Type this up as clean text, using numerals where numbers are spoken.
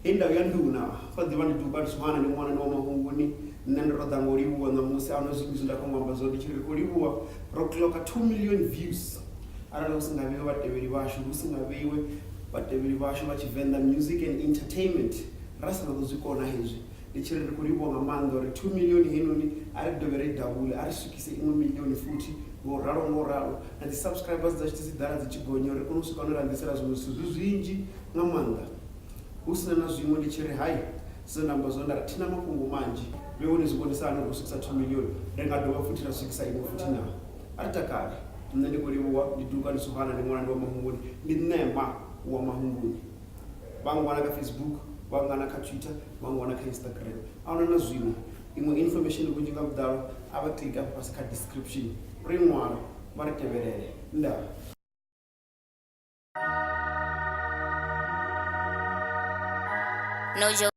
Heyi ndau ya nduna fa ḓivha ndi duba ndi sumana ndi ṅwana ndi wa mahunguni nṋe ndo to ḓa ngo livhuwa ṋamusi a huna zwinzhi zwine nda khou amba zwone ndi tshi ri khou livhuwa ro clocka 2 million views arali hu si nga vheiwe vhatevheli vhashu hu si nga vheiwe vhatevheli vhashu vha tshivenḓa music and entertainment ra sa nga ḓo zwi kona hezwi ndi tshi ri ri khou livhuwa nga maanḓa uri 2 million heinoni a ri dovhe ri davhule a ri swikise iṅwe milioni futhi ngo ralo ngo ralo na dzi subscribers dzashu dzi tshi ḓala dzi tshi gonya uri ri kone u swika hune ra ḓisela zwiṅwe zwithu zwi zwinzhi nga maanḓa hu sina na zwiṅwe ndi tshi ri hai zwe nda amba zwone nda ri thina mafhungo manzhi vhe ni zwi vhonisa hani uri u swikisa 2 million ri nga dovha futhi ra swikisa iṅwe futhi na a ri takale nṋe ndi khou livhuwa ndi duka ndi suhana ndi ṅwana ndi wa mahunguni ndi ṋema wa mahunguni vha ngwana kha facebook vha ngwana kha twitter vha ngwana kha instagram a huna na zwiṅwe iṅwe information vhunzhi nga vhuḓalo a vha klike afha fhasi kha description ri ṅwala vha ri tevhelele ndaa. No joke.